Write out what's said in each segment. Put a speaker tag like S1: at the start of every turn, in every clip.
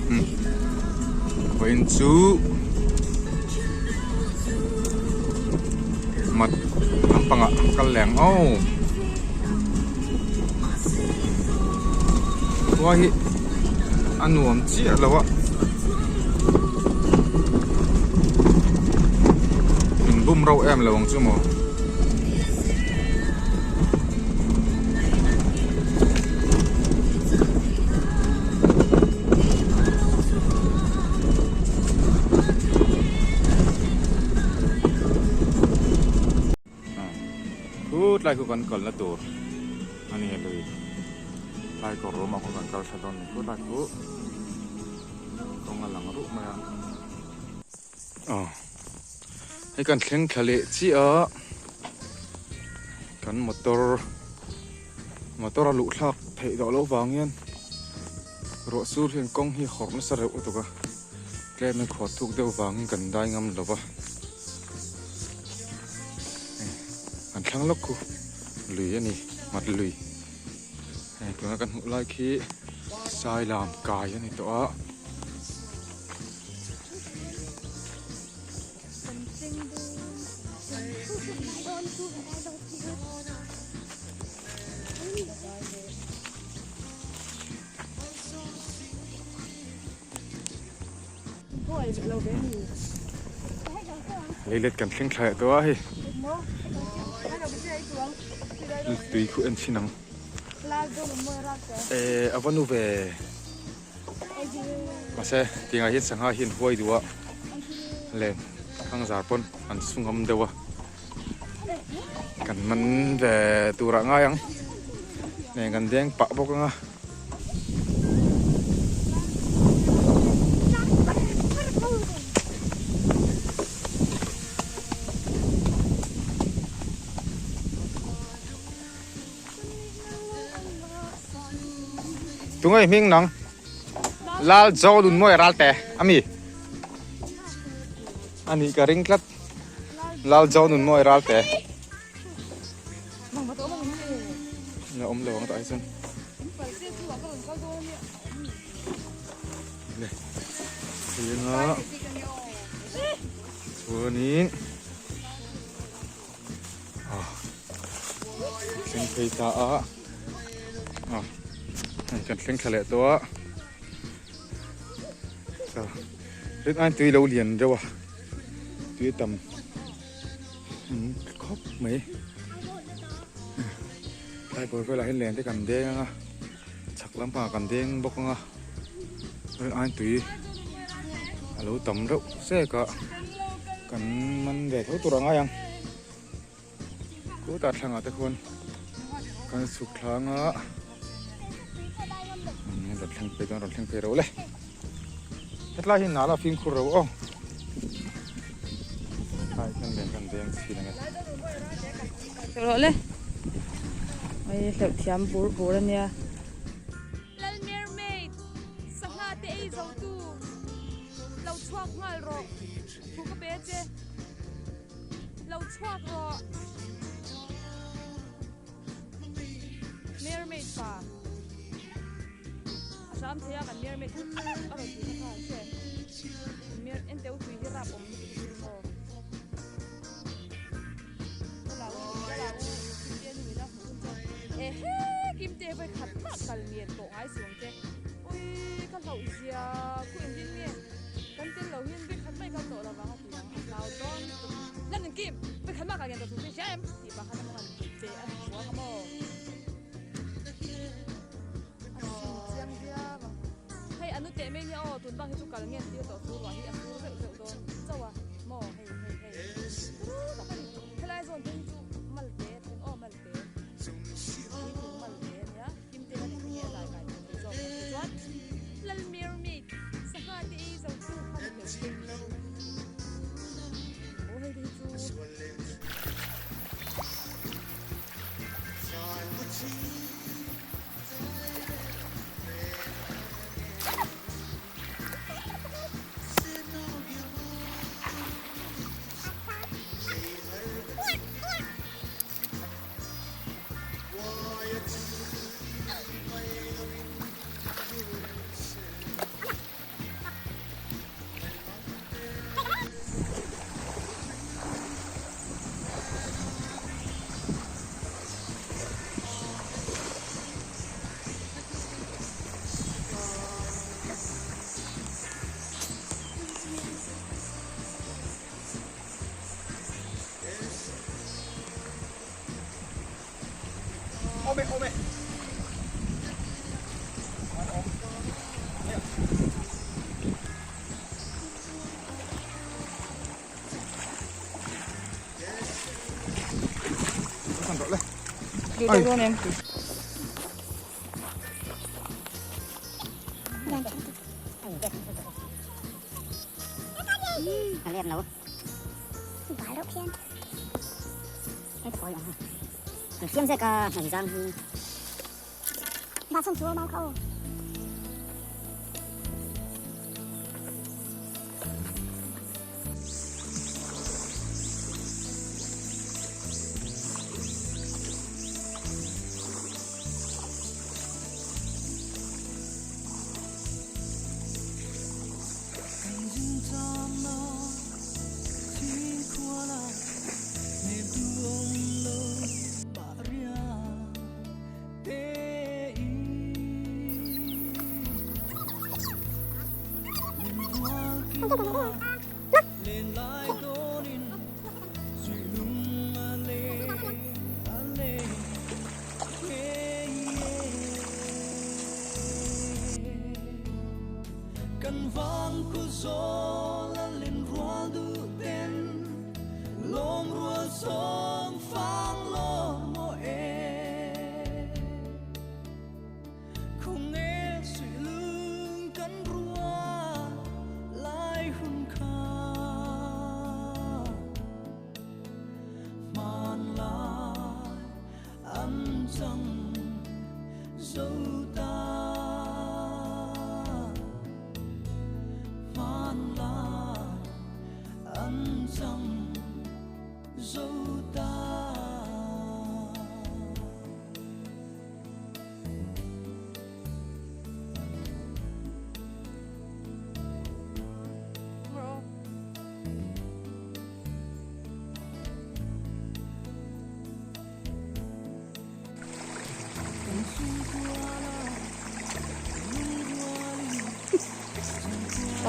S1: Vawiin chu mat lampangah kal leh ang aw. Khua hi a nuam chiah lo a. Min bum rauh em lo ang chu maw. Khutlai khu kan kalna tur a ni a lui tlai kawr rawm ah khawn kan kal tha dawn a ni khutlai khu kawng a lang ruh mai a aw hei kan thleng thla leh chiah a kan motor motor a luh thlak theih tawh loh vang hian ruah sur hian kawng hi a hawrh nasa reuh lutuk a tlem in khuar thuk deuh vangin kan dai ngam lo va an thlang lawk khu lui a ni mat lui hei tuna kan hmuh lai khi sailam kai a ni tawh a. Leilet kan thleng thla leh tawh a hei tui khu en chhin ang eh a va nu ve mahse tiangah hian sangha hi an huai duh a len thangzar pawn an sungam deuh a kan man ve turah ngai ang nen kan deng pah bawk ang a. Tungai hming nang Lal Zo Lun Mawi ral te ami ani ka ring tlat Lal Zo Nun Mawi ral te na awm lo ang tah hi chuan le thlenga chuanin thleng phei ta a ah hei kan thleng thla leh tawh a rin aiin tui lo lian deuh a tui a tam khawp mai tlai bawr velah hian len te kan deng ang a chhak lampangah kan deng bawk ang a rin aiin tui a lo tam reuh zek a kan man ve tho tur a ngai ang khutah thlangah te khuan kan chhuk thlang a rawn thleng phei dawn rawn thleng phei reuh le hetlai hi nala fimkhur reuh aw tlai hian len kan deng chhin ang e
S2: rawh le ai hleuh thiam bur bur ania
S3: Lal Mermaid, sangha te ei zo tu, lo chhuak nghal rawh, thu ka pe che, lo chhuak rawh. Mermaid pa, a hram thei a kan mermaid a rawn ti kha kha an hre, mer enteu tui hi rap awm lutuk a sin maw. Kimte vawi khat mah kal ngen tawh ngai si ang che. Ui ka hlauh zia khu engtin nge kan tel lo hian vawi khat mai kal tawh lovang a ti ang a hlau dawn lutuk. Lan in Kim vawi khat mah kal ngen tawh chu hria em tih pah khan a mawng an pe a ni chuang a maw. A sim chiang viau ang. Hei a nute mai nia aw tun bang hi chu kal ngen tir tawh chu ruah hi a sur zeuh zeuh dawn chauh a maw hei hei hei turu tak a ni. Helai zawn phei hi chu malte a thleng aw malte puitling malte a nia Kimte hian engtin nge a dai kai thei tih zawk kan tih chuan Lal Mermaid sangha te ei zo tu kha ni hleuh thei aw hei te hi chu
S2: Duh dawn em?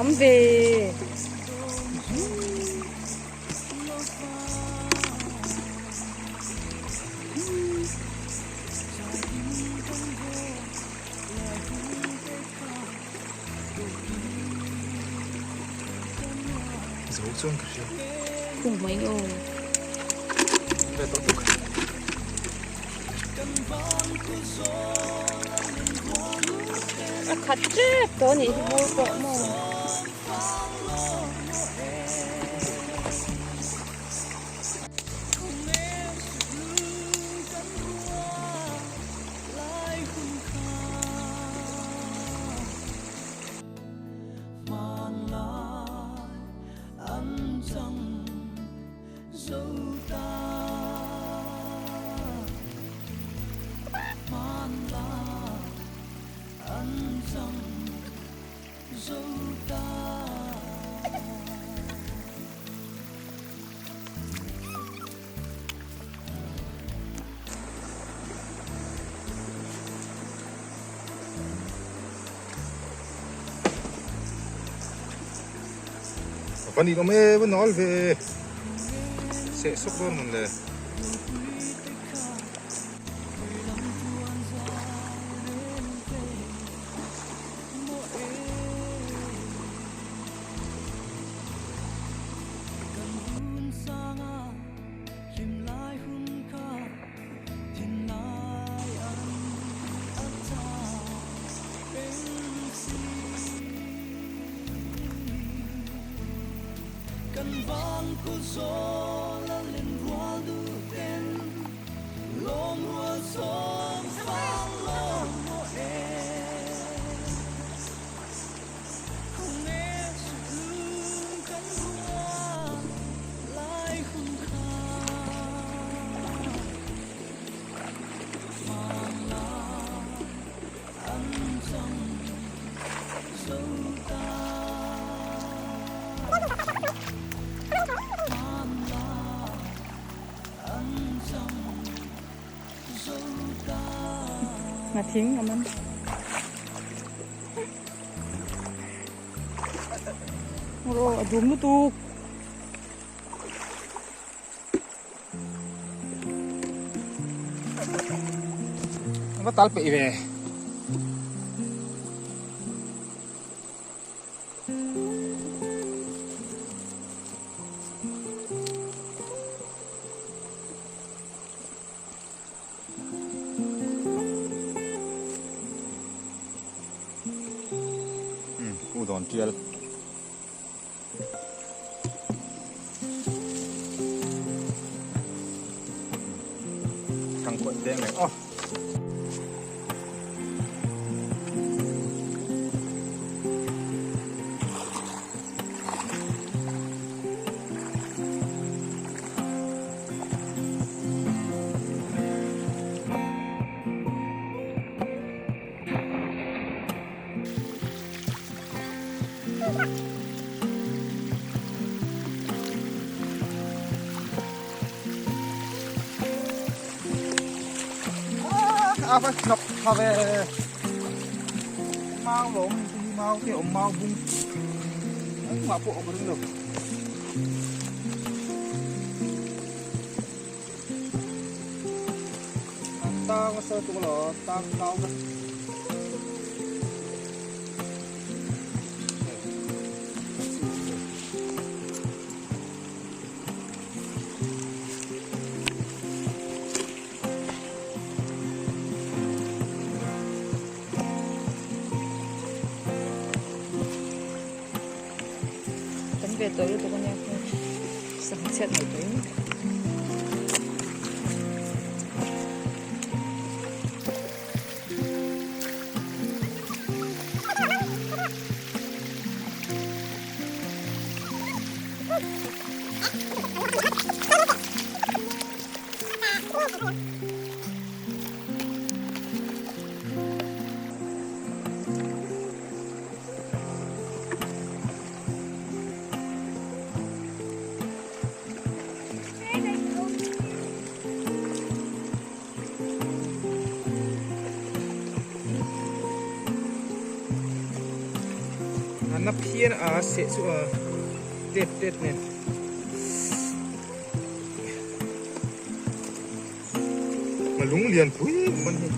S2: Tam ve.
S1: Zo chuan ka hria.
S2: Khung mai aw.
S1: Ve tawh tuk.
S2: A khat tep tawh anih hi bur pawh maw.
S1: Va nih awm e, va nawl ve e. Seh sawk dawn mawn le.
S2: Ngha thing a man. Ro a dum lutuk.
S1: Va tal peih ve. U dawn tial. Thang kuat deng leh aw. A va hnawk tha ve mau lawm hi mau te awm mau bung engmah pawh awm ring lo tang a sir tuk lo tang kau ka
S2: Kan ve tawh lutuk ania sangha chhiat mai tawh in.
S1: Na phian a seh chu a tet tet nen. A lung lian pui man hi.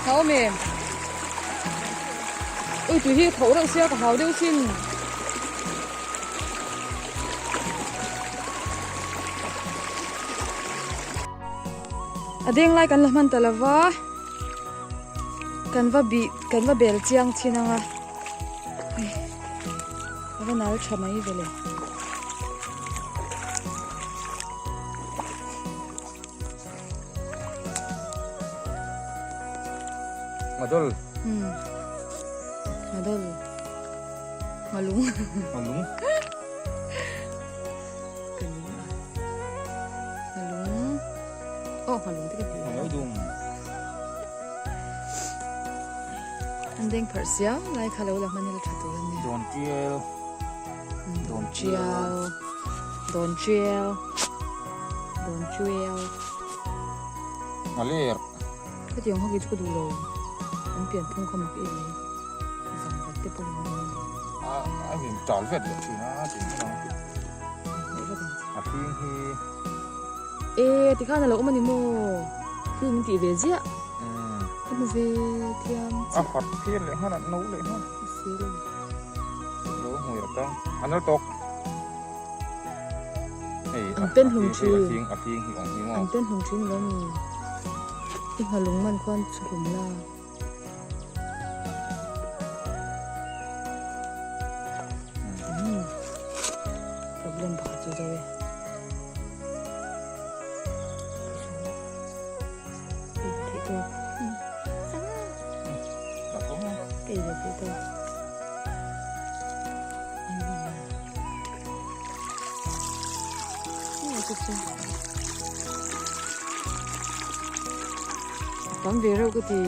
S2: Hau em Ui tui hi tho reuh sia ka hau deuh sin. A deng lai kan la hman ta lova kan va bih kan va bel chiang thin anga hei a va nal tha mai vele.
S1: Madol.
S2: Hmm. Madol. Malung.
S1: Malung.
S2: Malung. Oh, malung te ka ti.
S1: Malung.
S2: An deng phar sia lai kha lo la hmanil tha tur ania.
S1: Don tiel.
S2: Don tiel. Don tiel. Don tiel.
S1: Maler.
S2: Ka tiang ho ki chu ka duh lo. An pian phung kha mak em mai. Zang vat te pawh an ni.
S1: A a in tal vet leh thin a tin kha. A hring hi.
S2: E tikhan a lo awm a ni maw? Hring min tih ve ziah. Ka hmu ve thiam
S1: chiah. A fat phian leh nghal a no leh nghal.
S2: Si lo.
S1: Lo hmui a tang. A nal tawk. Hei
S2: an pen hlum thin.
S1: A hring a hring hi awm hi maw?
S2: An pen hlum thin lo mi. I nghalung man khuan chhum la. zo e. Theih tawk. Ka ei ve theih tawk. Tam ve reuh ka ti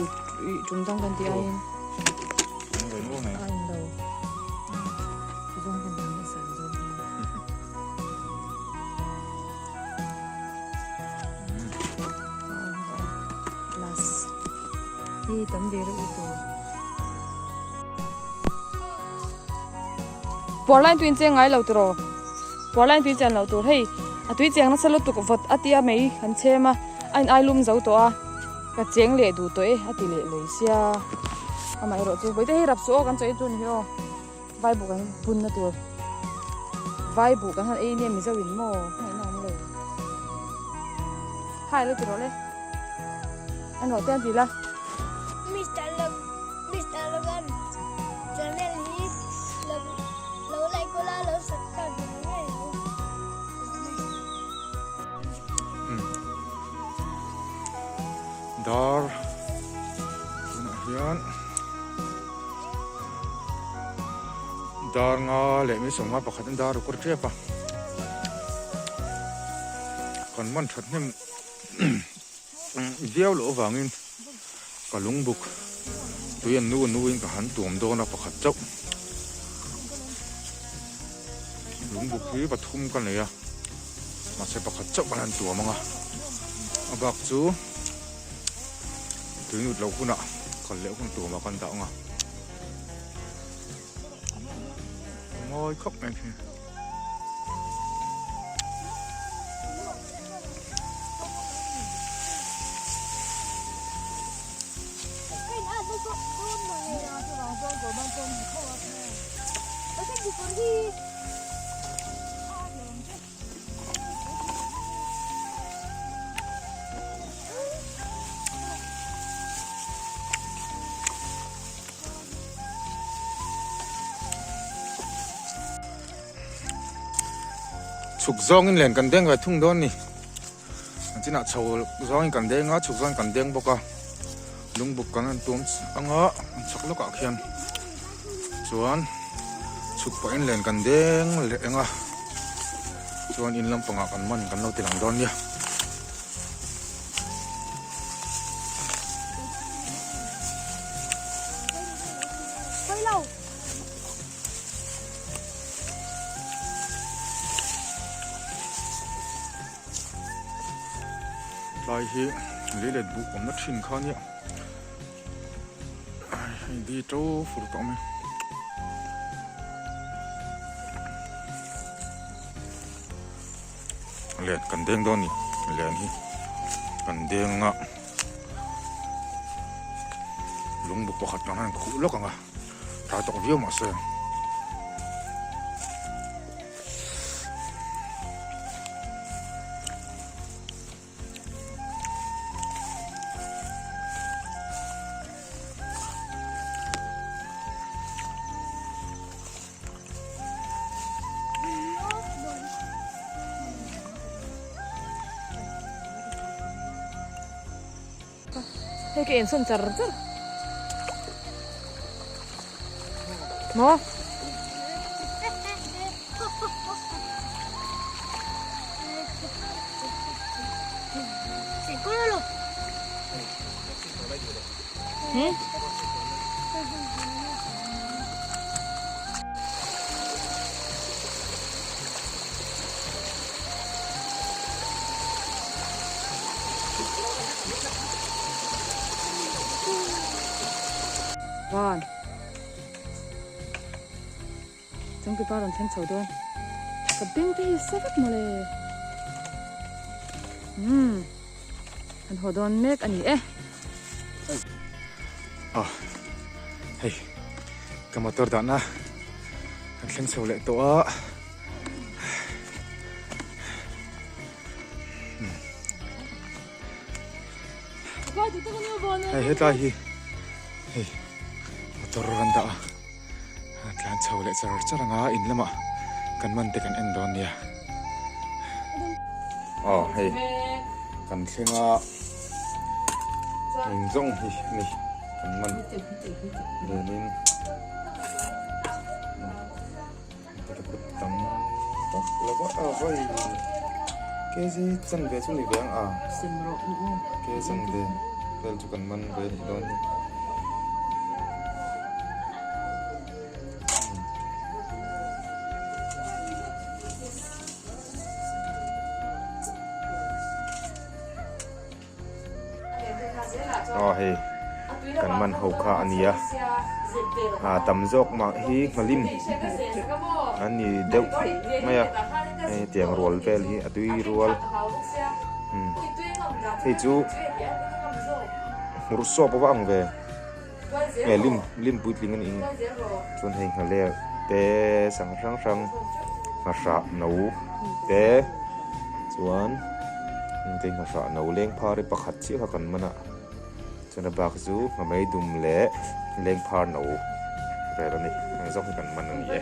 S2: tum dang kan tih aiin. A in lo. Zawng kan dang nasa zawng hi. Plus. Hi tam ve reuh tur. Puar lain tui incheng ngai lo tiraw? Puar lain tui chen loh tur hei a tui cheng nasa lutuk vawt a tia mai kan chhem a, a in ai lum zo tawh a, ka cheng leh duh tawh e a ti leh lei sia. Amaherawh chu vawiin te hei rap suh aw kan chaw ei tur ni hi aw vai buh kan bun na tur vai buh kan han ei nia mizo in maw ngaihna awm lo. Hai lo tiraw le en rawh te an ti la.
S4: Mister Log Mister Logan channel hi lo lo like ula lo subscribe ve ngei ang u.
S1: Dar tunah hian dar nga leh mi sawmnga pakhat in dar a kawr tep a kan man that hnem viau loh avangin ka lungbuk tui an nu nuin ka han tuam dawn a pakhat chauh lungbuk hi pathum ka nei a mahse pakhat chauh kan han tuam ang a a bak chu tui nut loh hunah kal leh hun tuamah kan dah ang a mawi khawp mai khi. Chhuk zawngin len kan deng ve thung dawn ni. An chinah chho zawngin kan deng a, chhuk zawngin kan deng bawk a. Lungbuk kan han tuam anga an chhak lawkah khian chuan chhuk pahin len kan deng leh eng a. Chuan in lampangah kan man kan lo ti lang dawn nia. Tlai hi leilet buh awmna thin kha nia hei di to fur tawh mai Len kan deng dawn ni len hi kan deng a lungbu pakhat kan han khuh lawk ang a tha tawk viau mahse.
S2: Hei ka ensawn char char maw. Hmm? Van. Changtupa rawn thleng chho dawn. Ka beng te hi sa vek mawle. Hmm. Kan haw dawn mek a ni e.
S1: Ah, hei ka motor dahna kan thleng chho leh tawh a. Hei hetlai hi hei motor kan dah a. Tlan chho leh char char anga in lamah kan man te kan en dawn nia. Aw hei kan thleng a eng zawng hi a ni kan man lenin tam tak lova a vai kg chanve chu ni ve ang a kg chanve vel chu kan man ve anih dawn hi. Aw hei kan man ho kha a nia a tam zawk mah hi nghalim a ni deuh mai a hei hetiang rual vel hi a tui rual hei chu hmur sawp a va ang ve. Nge lim lim puitling a nih hi chuan hei nghalek te sangha hrang hrang nghahrah no te chuan hengte nghahrah no leng phar hi pakhat chiah kha kan man a chuan a bak chu nghamei dum leh leng phar no vel a ni heng zawng hi kan man a ni e.